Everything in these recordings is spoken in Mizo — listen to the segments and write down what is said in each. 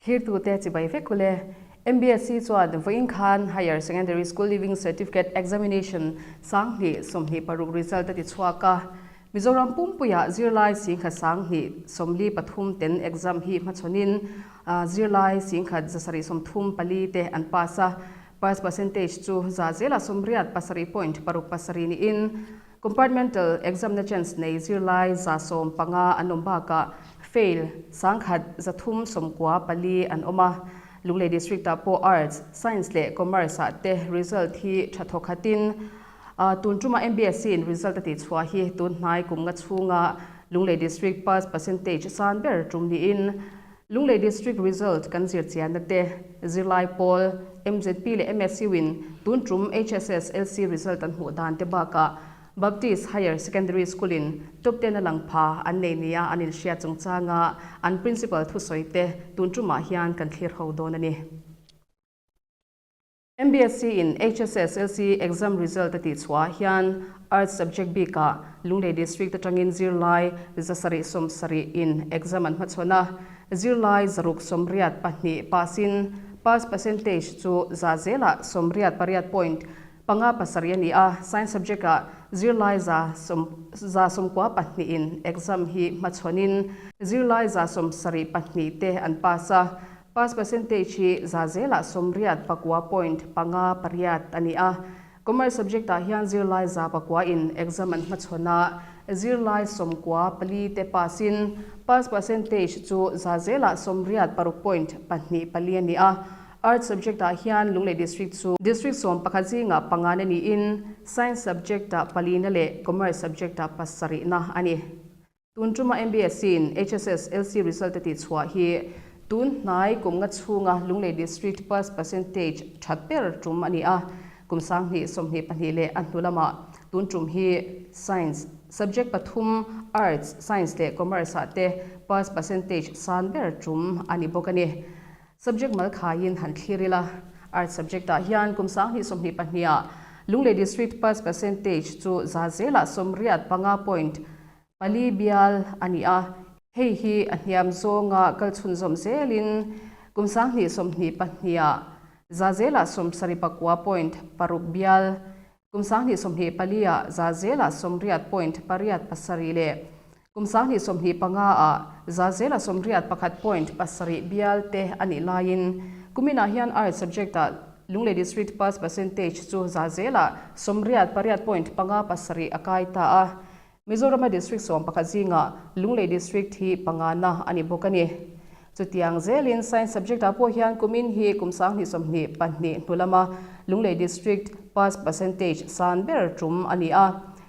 Thirtute chibai vek u le. MBSC chuan vawiin khan Higher Secondary School Leaving Certificate Examination 2026 result a ti chhuak a. Mizoram pumpuiah zirlai singkhat 2023 ten exam hi hmachhawnin zirlai singkhat 734 te an pass a. Pass percentage chu za zela 87.67 niin Compartmental exam na chance nei zirlai 115 an awm bakah fail 1394 an awm a. Lunglei District ah pawh Arts, Science leh Commerce ah te result hi tha thawk khatin tun tuma MBSC in result a tihchhuah hi tun hnai kum nga chhunga Lunglei District pass percentage san ber tum niin Lunglei District result kan zir chianna te zirlai pawl MZP leh MSU in tun tum HSS LC result an hmuh dan te bakah Baptist Higher Secondary School in top ten a lang pha an nei nia an inhriat chungchanga an Principal thusawi te tun tumah hian kan thlir ho dawn a ni. MBSC in HSSLC exam result a tihchhuah ah hian Arts subject bikah Lunglei District atangin zirlai 770 in exam an hmachhawn a, zirlai 682 pass in pass percentage chu za zelah 88 point panga pasarih a ni a, Science subject ah zirlai 192 in exam hi hmachhawnin zirlai 72 te an pass a. Pass percentage hi za zelah 89 point panga pariat a ni a. Commerce subject ah hian zirlai 100 in exam an hmachhawn a, zirlai 94 te pass in pass percentage chu za zelah 86 point pahnih pali a ni a. Arts subject ah hian Lunglei District chu District 11 zingah pangana niin Science subject ah palina leh Commerce subject ah pasarihna a ni. Tun tuma MBSC in HSS LC result a tihchhuah hi tun hnai kum nga chhunga Lunglei District pass percentage that ber tum a ni a. Kum 2022 leh a hnu lamah tun tum hi Science subject pathum Arts, Science leh Commerce ah te pass percentage san ber tum a ni bawk a ni. Subject mal khaiin han thlir ila, Arts subject ah hian kum 2022 ah Lunglei District pass percentage chu za zelah 85 point pali bial a ni a. Hei hi a hniam zawnga kal chhunzawm zelin kum 2022 ah za zelah 79 point paruk bial, kum 2024 ah za zelah 80 point pariat pasarih leh kum 2025 ah za zelah 81 point pasarih bial te a nih laiin kuminah hian Arts subject ah Lunglei District pass percentage chu za zelah 88 point panga pasarih a kai ta a. Mizorama District 11 zingah Lunglei District hi pangana a ni bawk a ni. Chutiang zelin Science subject ah pawh hian kumin hi kum 2022 hnu lama Lunglei District pass percentage san ber tum a ni a.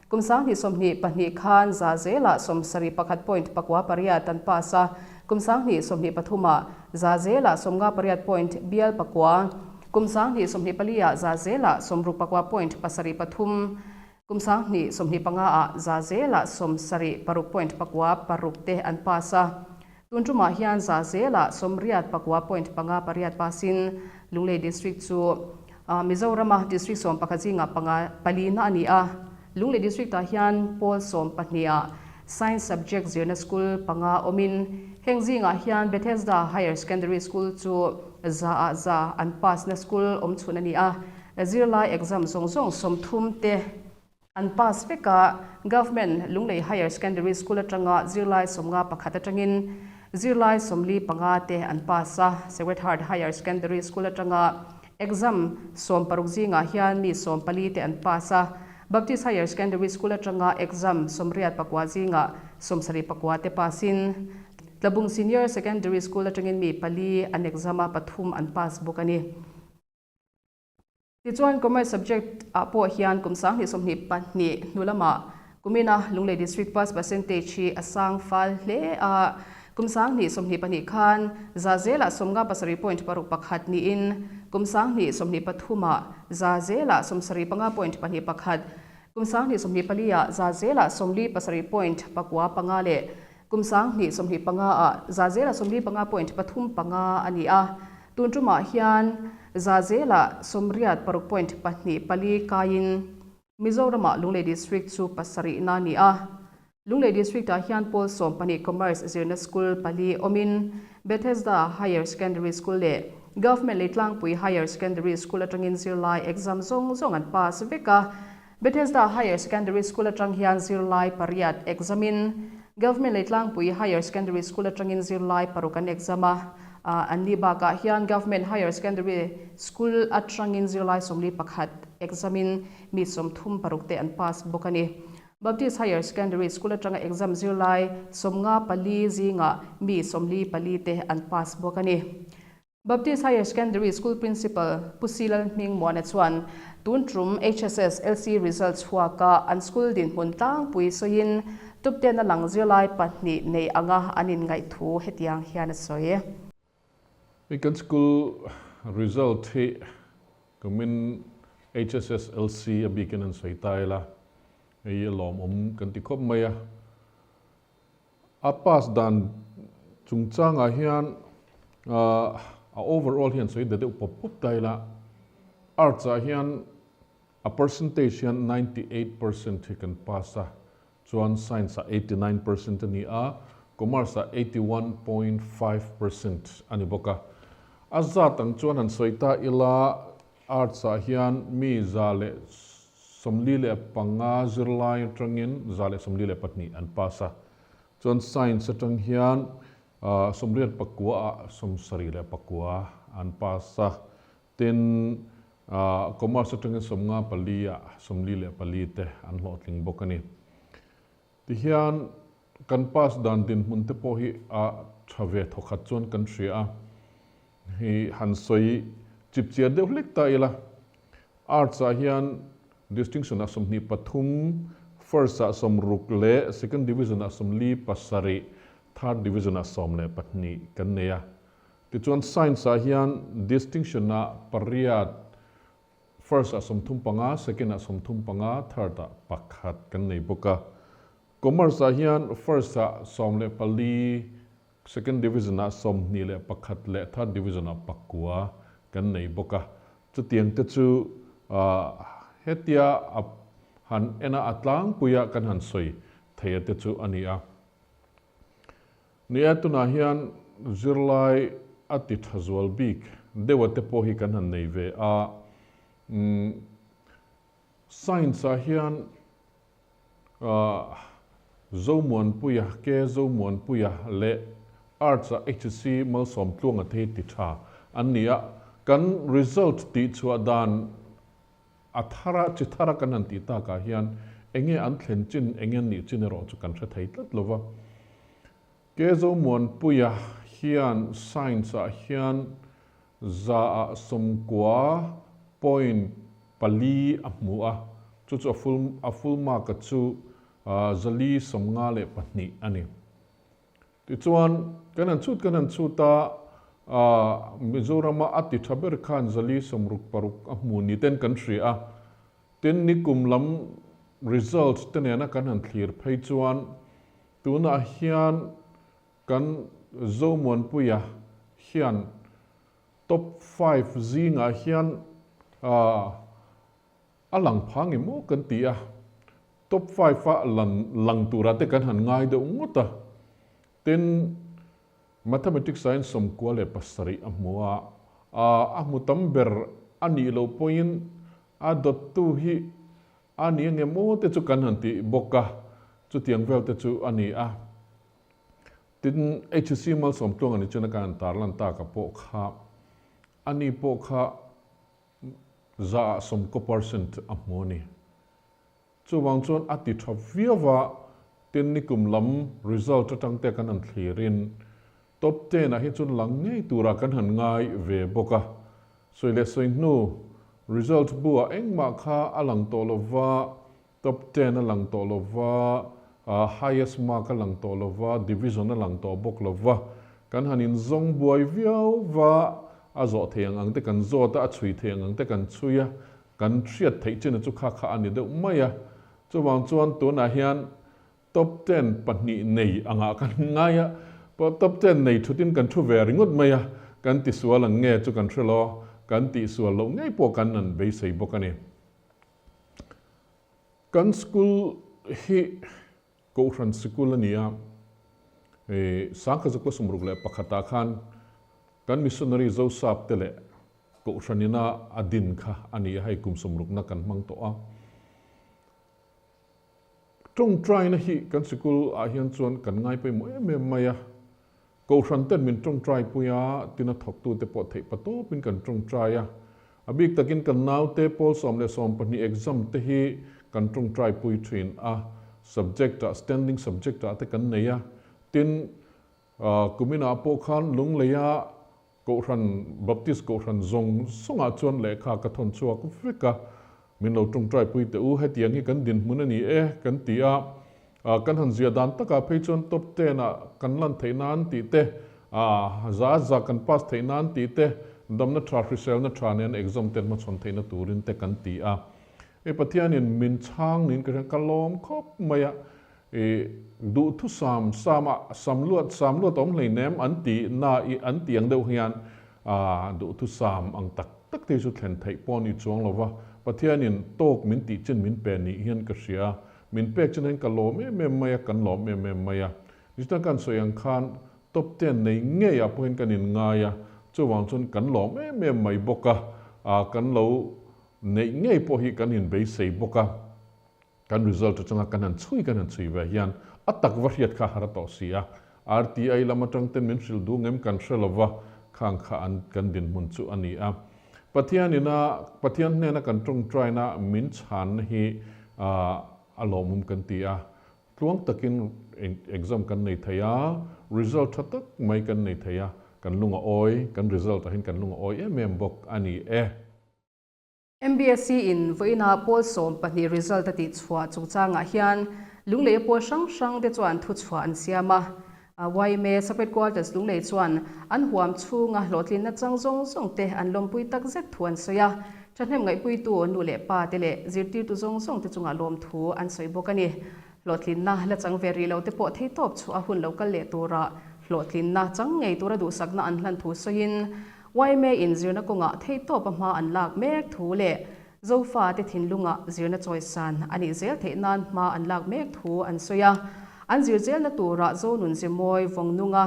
Kum 2022 khan za zelah 71 point pakua pariat an pass a, kum 2023 ah za zelah 58 point bial pakua, kum 2024 ah za zelah 64 point pasarih pathum, Kum 2025 ah za zelah 76 point pakua paruk te an pass a. Tun tumah hian za zelah 89 point panga pariat pass in Lunglei District chu Mizorama District 11 zingah panga palina a ni a. Lunglei District ah hian pawl 12 ah Science subject zirna school panga awmin heng zingah hian Bethesda Higher Secondary School chu za ah za an pass na school awm chhun a ni a. Zirlai exam zawng zawng 30 te an pass vek a, Government Lunglei Higher Secondary School atanga zirlai 51 atangin zirlai 45 te an pass a, Sacred Heart Higher Secondary School atanga exam 16 zingah hian mi 14 te an pass a, Baptist Higher Secondary School atanga exam 89 zingah 74 te pass in Tlabung Senior Secondary School atangin mi pali an exam a, pathum an pass bawk a ni. Tichuan Commerce subject ah pawh hian kum 2022 hnu lamah kumina Lunglei District pass percentage hi a sang fal hle a, kum 2022 khan za zelah 57 point paruk pakhat niin kum 2023 ah za zelah 75 point pahnih pakhat, kum 2024 ah za zelah 47 point pakua panga leh kum 2025 ah za zelah 45 point pathum panga a ni a. Tun tumah hian za zelah 86 point pahnih pali kaiin Mizorama Lunglei District chu pasarihna a ni a. Lunglei District-ah hian pawl 12 Commerce zirna school pali awmin Bethesda Higher Secondary School leh Government Leitlangpui Higher Secondary School atangin zirlai exam zawng zawng an pass vek a. Bethesda Higher Secondary School atang hian zirlai pariat exam-in Government Leitlangpui Higher Secondary School atangin zirlai paruk an exam a. Anni bakah hian Government Higher Secondary School atangin zirlai 41 exam-in mi 36 te an pass bawk a ni. Baptist Higher Secondary School atanga exam zirlai 54 zingah mi 44 te an pass bawk a ni. Baptist Higher Secondary School Principal Pu Silal Hmingmuana chuan tun tum HSS LC result chhuaka an school dinhmun tlangpui sawiin top ten a lang zirlai pahnih nei anga an inngaih thu hetiang hian a sawi. Hei kan school result hi kumin HSSLC a bikin an sawi ta ila, hei a lawmawm kan ti khawp mai a. A pass dan chungchangah hian a overall hi an sawi da deuh pawp pawp ta ila, Arts ah hian a percentage hian 98% hi kan pass a, Chuan Science ah 89% a ni a, Commerce ah 81.5% a ni bawk a. A zat ang chuan han sawi ta ila, Arts ah hian mi 145 zirlai atangin 142 an pass a. Chuan Science atang hian 89 ah 79 an pass a. Tin, Commerce atangin 54 ah 44 te an hlawhtling bawk a ni. Tihian kan pass dan dinhmun te pawh hi a tha ve thawkhat chuan kan hria a, hi han sawi chip chiar deuh hlek ta ila. Arts ah hian distinction ah 23, first ah 60 leh second division ah 47, third division ah 12 kan nei a. Tichuan Science ah hian Distinction ah pariat, First ah 35, Second ah 35, Third ah pakhat kan nei bawk a. Commerce ah hian First ah 14, Second Division ah 21 leh Third Division ah pakua kan nei bawk a. Chutiang te chu hetia a han en a a tlangpuia kan han sawi theia te chu a ni a. Nia, tunah hian zirlai a ti tha zual bik deuha te pawh hi kan han nei ve a. Umm, Science ah hian ah Zomuanpuia, K Zomuanpuia leh Arts ah HC Malsawmtluanga te hi ti tha an ni a. Kan result tih chhuah dan A thara chi thara kan han tih takah hian enge an thlen chin, enge an nih chin erawh chu kan hre thei tlat lo va. Kezomuanpuia hian Science ah hian 9.4 a hmu a, chu chu a full a full mark a chu 452 a ni. Tichuan, kan han chhut kan han chhut a, Mizorama a ti tha ber khan 466 a hmu ni ten kan hria a. Tin, nikum lam results te nena kan han thlir phei chuan tunah hian kan Zomuanpuia hian top five zingah hian A lang pha nge maw kan ti a, top five a lan lang tura te kan han ngai deuh ngawt a. Tin, Mathematics ah hian 97 a hmu a, a hmu tam ber a nih loh pawhin a dawttu hi a ni ange maw te chu kan han ti bawk a, chutiang vel te chu a ni a. Tin, HC Malsawmtluanga ni chuan a kan han tarlan tak a pawh kha, ani pawh kha 90% a hmu a ni. Chuvang chuan a ti tha viau a, tin nikum lam result atang te kan han thlirin top ten ah hi chuan lang ngei turah kan han ngai ve bawk a. Sawi leh sawi hnu result bu ah engmah kha a lang tawh lova, top ten a lang tawh lova, highest mark a lang tawh lova, division a lang tawh bawk lova, kan han inzawng buai viau va, a zawh thei ang ang te kan zawt a, a chhui thei ang ang te kan chhui a, kan hriat theih chin a chu kha kha a ni deuh mai a. Chuvang chuan tunah hian top ten pahnih nei angah kan ngai a, top ten nei thutin kan thu ve ringawt mai a, kan tisual ang nge chu kan hre lo, kan tihsual loh ngei pawh kan an beisei bawk a ni. Kan school hi. Kohhran sikul a ni a, 1961 ah khan kan missionary Zosap te leh Kohhran ina a din kha a ni a, hei kum sawmrukna kan hmang tawh a. Tawngtaina hi kan sikul ah hian chuan kan ngai pawimawh em em mai a, Kohhran ten min tawngtai pui a, tina thawktute pawh theih pa tawpin kan tawngtai a. A bik takin kan naute pawl 12 exam te hi kan tawngtai pui thin a, subject ah standing subject ah te kan nei a. Tin, kuminah pawh khan Lungleia Kohhran Baptist Kohhran zawng zawngah chuan lehkha ka thawn chhuak vek a, min lo tawngtai pui teh u, hetiang hi kan dinhmun a ni e kan ti a. Kan han zia dan takah phei chuan top ten ah kan lan theih nan tih te, za za kan pass theih nan tih te, damna tha hriselna tha nen exam te an hmachhawn theihna turin te kan ti a. Hei Pathianin min chhang niin ka hria, ka lawm khawp mai a, duhthusam sam ah sam luat sam luat awm hleinem an ti na i an ti ang deuh hian duhthusam ang tak tak te hi chu thlen theih pawh a ni chuang lo va, Pathianin tawk min tih chin min pe nih hian ka hria. Min pek chuan hian ka lawm em em mai a, kan lawm em em mai a. Nichina kan sawi ang khan top ten nei ngeiah pawhin kan inngai a, chuvang chuan kan lawm em em mai bawk a, kan lo neih ngei pawh hi kan inbeisei bawk a. Kan result atanga kan han chhui kan han chhui ve hian a tak va hriat kha har a tawh si a. RTI lam atang ten min hrilh duh ngem kan hre lova, khang kha an kan dinhmun chu a ni a. Pathian ina Pathian hnena kan tawngtaina min chhanna hi a lawmawm kan ti a, tluang takin exam kan nei thei a, result tha tak mai kan nei thei a, kan lung a awi, kan result ah hian kan lung a awi em em bawk a ni e. MBSC in vawiina pawl 12 result a tihchhuah chungchangah hian Lungleia pawl hrang hrang te chuan thuchhuah an siam a. Yma Sub Headquarters Lunglei chuan an huam chhunga hlawhtlinna chang zawng zawng te an lawmpui tak zet thu an sawi a. Thahnem ngaihpuitu nu leh pa te leh zirtirtu zawng zawng te chungah lawmthu an sawi bawk a ni. Hlawhtlinna la chang ve rih lo te pawh theitawp chhuah a hun lo kal leh tura hlawhtlinna chang ngei tura duhsakna an hlan thu sawiin yma in zirna kawngah theitawp a hma an lak mek thu leh Zofa te thinlunga zirna chawisan a nih zel theih nan hma an lak mek thu an sawi a. An zir zelna turah Zonun Zemawi Vawngnunga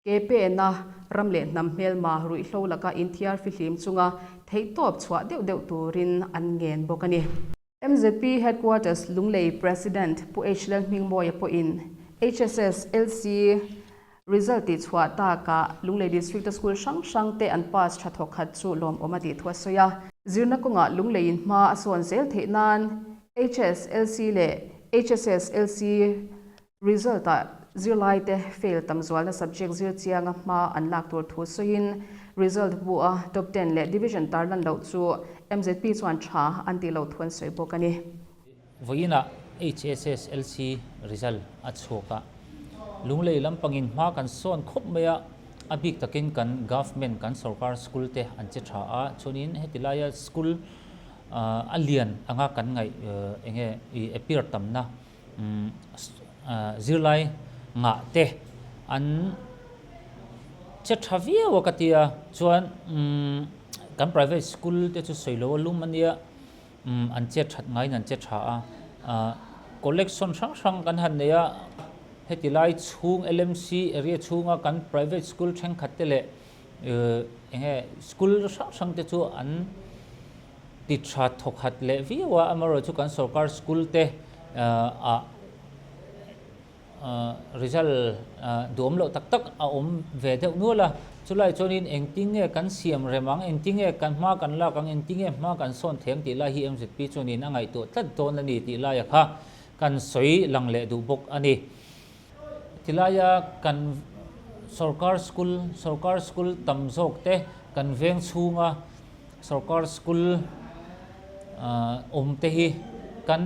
ke pena ram leh hnam hmelma ruihhlo laka inthiar fihlim chunga theihtawp chhuah deuh deuh turin an ngen bawk a ni. MZP Headquarters Lunglei President Pu H Lalhmingmawia pawhin HSS LC Result tih chhuah takah Lunglei District-a school hrang hrang te an pass tha thawk khat chu lawmawm a tih thu a sawi a. Zirna kawngah Lungleiin hma a sawn zel theih nan HSLC leh HSSLC result-ah zirlaite fail tam zualna subject zir chianga hma an lak tur thu sawiin result bu-a top ten leh division tarlan loh chu MZP chuan tha an tih loh thu an sawi bawk a ni. Vawiinah HSSLC result a chhuak a, Lunglei lampangin hma kan sawn khawp mai a, a bik takin kan government, kan sorkar school te an che tha a, chuanin heti laia school a lian anga kan ngaih enge i appear tamna zirlai ngah te an che tha viau a ka ti a, chuan kan private school te chu sawi lo a lum a nia. Umm an chet that ngaiin an che tha a, collection hrang hrang kan han nei a, heti lai chhung LMC area chhunga kan private school thenkhat te leh eng nge school hrang hrang te chu an ti tha thawkhat leh viau a, amaherawhchu kan sorkar school te ah Result duhawm loh tak tak a awm ve deuh nual a, chulai chuanin engtin nge kan siam rem ang, engtin nge kan hma kan lak ang, engtin nge hma kan sawn thei ang tih lai hi MZP chuanin a ngaihtuah tlat dawn a ni tih laia kha kan sawi lang leh duh bawk a ni. Tilaia kan sorkar school, sorkar school tam zawk te kan veng chhunga sorkar school awm te hi kan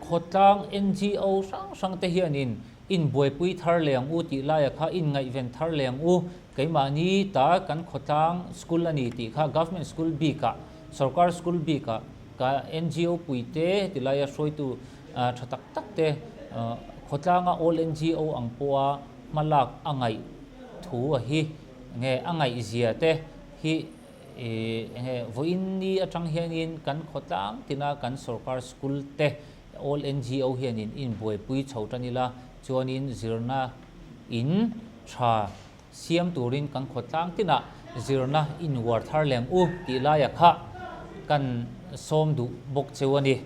khawtlang NGO hrang hrang te hianin inbuaipui thar leh ang u tih laia kha inngaihven thar leh ang u, keimahni ta kan khawtlang school a ni tih kha government school bikah sorkar school bikah ka NGO pui te ti laia hruaitu tha tak tak te khawtlanga all NGO ang pawha hmalak a ngaih thu a hi nge a ngaihzia te hi Ih enge vawiin ni atang hianin kan khawtlang tina kan sorkar school te All NGO hianin inbuaipui chho tan ila chuanin zirna in tha siam turin kan khawtlang tinah zirna in uar thar leng u tih laia kha kan sawm duh bawk cheu a ni.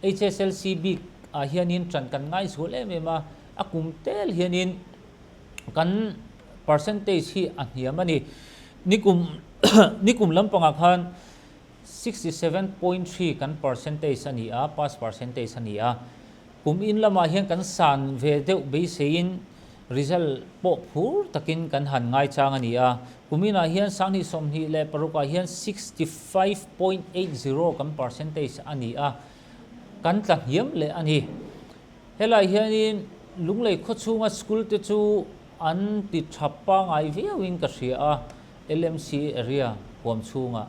HSLC bik ah hianin tan kan ngai zual em em a, a kum tel hianin kan percentage hi a hniam a ni. Nikum nikum lampangah khan 67.3 kan percentage a ni a, pass percentage a ni a. Kum in lamah hian kan san ve deuh beiseiin result pawh phur takin kan han ngaichang a ni a. Kum inah hian 2026 ah hian 65.80 kan percentage a ni a, kan tla hniam leh a ni. Helai hianin Lunglei khawchhunga school te chu an ti tha pangai viauin ka hria a, LMC area huam chhungah.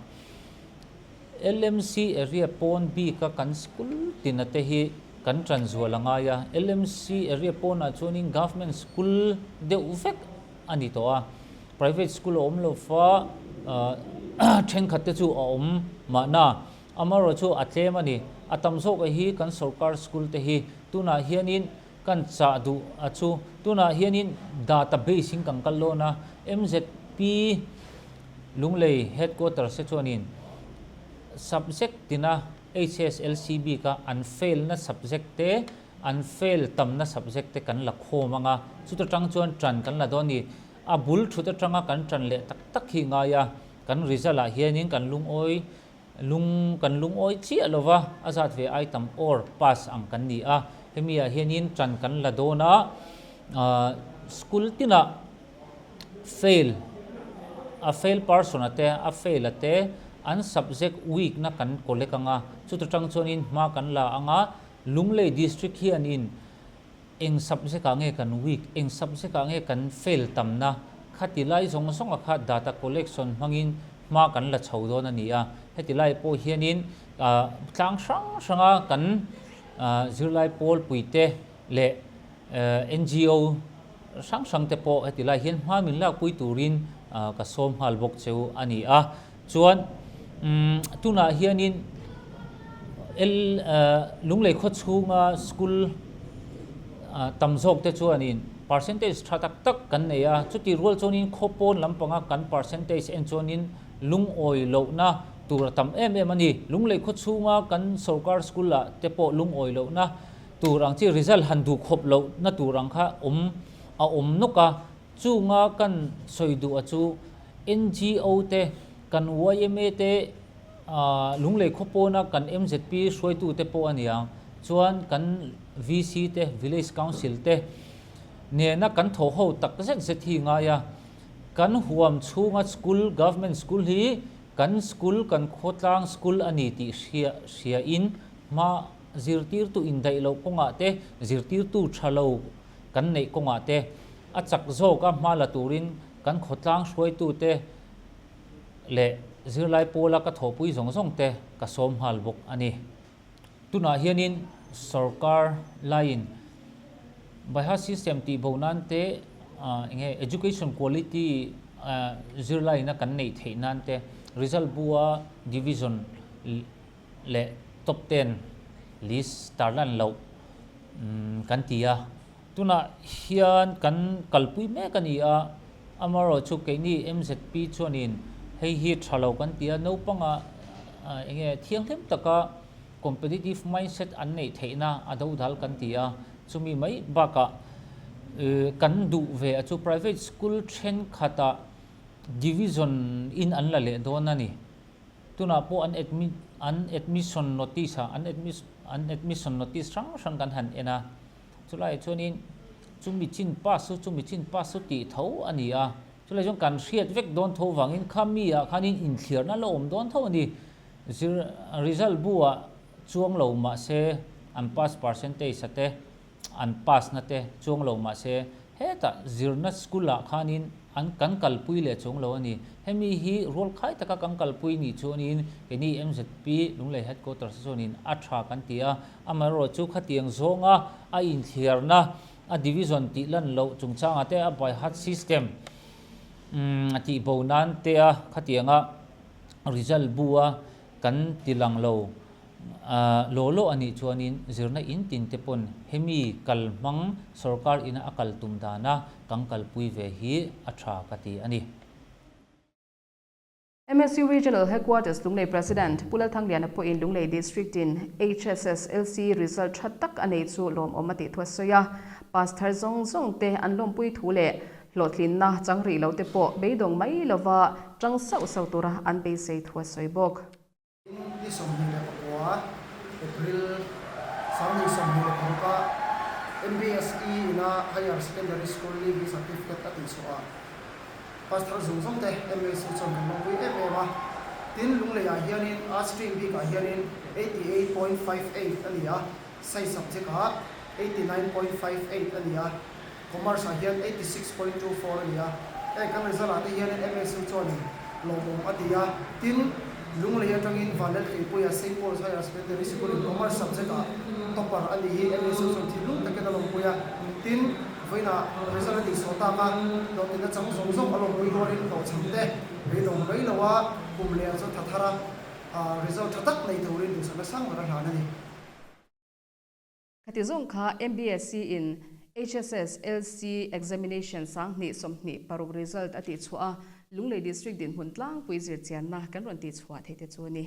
LMC area pawn bika kan school tina te hi kan tan zual a ngai a, LMC area pawnah chuanin government school deuh vek a ni tawh a, private school a awm lo fa thenkhat te chu a awm mahna amaherawh chu a tlem a ni. A tam zawk a hi kan sorkar school te hi tunah hianin kan chah duh a chu tunah hianin database in kan kal dawn a, MZP Lunglei headquarters te chuanin subject tina HSLC bika an fail na subject te an fail tamna subject te kan la khawm ang a, chuta tang chuan tan kan la dawn a ni. A bul thut atanga kan tan leh tak tak hi ngai a, kan result ah hianin kan lungawi Lung kan lungawi chiah lo va, a zat ve ai tam or pass ang kan ni a. Hemi ah hianin tan kan la dawn a, school tinah fail, a fail person a te, a fail a te an subject weak na kan collect ang a, chuta tang chuanin hma kan la ang a, Lunglei district hianin Eng subject ah nge kan weak, eng subject ah nge kan fail tamna, khati lai zawng zawng a kha data collection hmangin hma kan la chho dawn a ni a. Heti lai pawh hianin tlang hrang hranga kan zirlai pawl puite leh NGO hrang hrang te pawh heti lai hian hma min lakpui turin ka sawm nghal bawk cheu a ni a. Chuan tunah hianin Lunglei khaw chhunga school tam zawk te chuanin percentage tha tak tak kan nei a, chuti rual chuanin khaw pawn lampanga kan percentage en chuanin lungawi lohna tur a tam em em a ni. Lunglei khaw chhunga kan sorkar school ah te pawh lungawi lohna tur ang chi result han duh khawp lohna tur ang kha awm a awm nawk a, chunga kan sawi duh a chu NGO te, kan yma te, Lunglei khaw pawna kan MZP hruaitu te pawh a niang chuan kan VC te, Village Council te nena kan thawh ho tak zet zet hi ngai a. Kan huam chhunga school, Government school hi kan school, kan khawtlang school a ni tih hria hriain hma zirtirtu indaih loh kawngah te, zirtirtu tha lo kan neih kawngah te a chak zawka hma la turin kan khawtlang hruaitute leh zirlai pawla ka thawhpui zawng zawng te ka sawm nghal bawk a ni. Tunah hianin sorkar laiin Baiha system tih bo nan te eng nge education quality zirlaiina kan neih theih nan te result bua division leh top ten list tarlan loh kan ti a. Tunah hian kan kalpui mek a ni a, amaherawh chu keini MZP chuanin hei hi tha lo kan ti a, naupanga eng nge thianghlim taka competitive mindset an neih theihna a dodal kan ti a, chumi mai bakah kan duh ve a chu private school thenkhatah division in an la leh dawn a ni. Tunah pawh an admit an admission notice ah an an admission notice hrang hrang kan han en a. Chulaiah chuanin chumi chin pass chu chumi chin pass chu tih tho a ni a, chulaiah chuan kan hriat vek dawn tho vangin kha mi ah khanin inthliarna la awm dawn tho a ni. Zir result bu ah chuang lo mahse an pass percentage a te an pass na te chuang lo mahse hetah zirna school ah khanin An kan kalpui leh chuang lo a ni. Hemi hi rualkhai taka kan kalpui nih chuanin keini MZP Lunglei Headquarters te chuanin a tha kan ti a, amaherawh chu khatiang zawnga a inthliarna a division tih lan loh chungchangah te a by heart system tih bo nan te a khatianga result bu a kan ti lang lo. Law law a nih chuanin zirna in tin te pawn hemi kal hmang sorkar ina a kal tum dana kan kalpui ve hi a tha ka ti a ni. MSU Regional Headquarters Lunglei President Pu Lalthangliana pawhin Lunglei District in HSSLC result tha tak a nei chu lawmawm a tih thu a sawi a. Pass thar zawng zawng te an lawmpui thu leh hlawhtlinna chang rih lo te pawh beidawng mai lova tang sauh sauh tura an beisei thu a sawi bawk. Ni 26 April 2026 ah MBSE ina Higher Secondary School Leaving Certificate a tihchhuah ah pass thar zawng zawng te MSU chuan kan lawmpui em em a. Tin, Lungleiah hianin a stream bikah hianin 88.58 a ni a, Science subject ah 89.58 a ni a, Commerce ah hian 86.24 a ni a, heng kan result ah te hianin MSU chuanin lawmawm a ti a, tin, Lunglei atangin Vanlalthleipuia Saint Paul's Higher Secondary School in Commerce subject ah topper a ni hi MSU chuan thinlung takin a lawmpui a, tin, vawiinah result a tihsuah tak a, hlawhtinna chang zawng zawng a lawmpui rualin hlawhchham te beidawng mai lo a, kum leh ah chuan tha thar a, result tha tak nei turin duhsakna sang ber a hlan a ni. Khati zawng kha MBSC in HSSLC Examination 2026 result a tihchhuah a, Lunglei District dinhmun tlangpui zirchianna kan rawn tihchhuah theih te chu a ni.